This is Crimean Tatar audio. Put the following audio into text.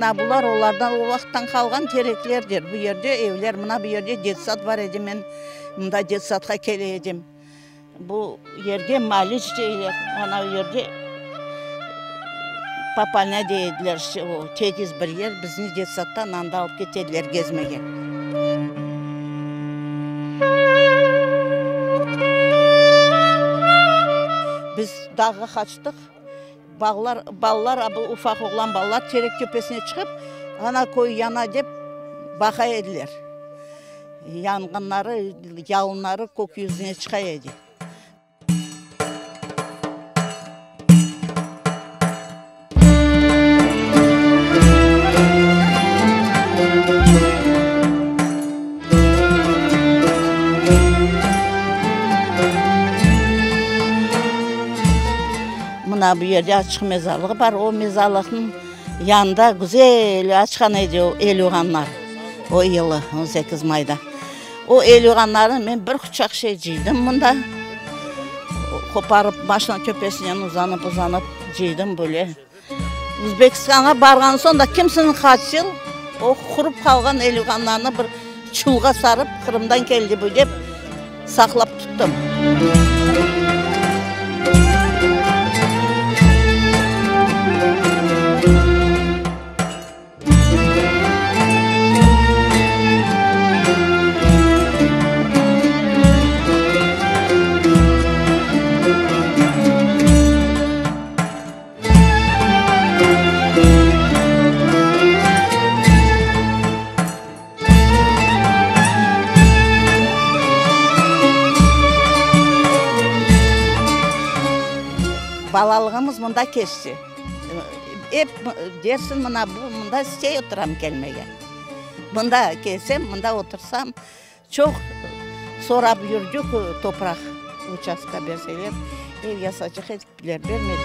Mına bular olardan o vaqıttan qalğan tereklerdir. Bu yerde evler, mına bu yerde detsad bar edi, men mında detsadqa kele edim. Bu yerge Maliç deyler, ana o yerde Papalnâ dey ediler, işte o tegiz bir yer, bizni detsadtan anda alıp kete ediler gezmege. Biz dağğa qaçtıq, bağlar, balalar, a bu ufaq oğlan balalar terek töpesine çıqıp, ana köy yana dep baqa ediler. Yanğınları, yalınları kök yüzüne çıqa edi. Mına bu yerde açıq mezarlığı bar. O mezarlıqnıñ yanında güzel açqan edi o elüğanlar. O yılı, 18 mayda. O elüğanlarnı men bir quçaq şey cıydım mında. Qoparıp, maşina töpesinen uzanıp-uzanıp cıydım böyle. Özbekistanğa barğan soñ da kimsiniñ hasil o qurıp qalğan elüğanlarnı bir çulğa sarıp, Qırımdan keldi bu dep, saqlap tuttım. Balalığımız mında keçti. Ep dersiñ mına bu mında istey oturam kelmege. Mında kelsem, mında otursam, çoq sorap yürdik topraq uçastka berseler, ev yasacaq edik, bermediler.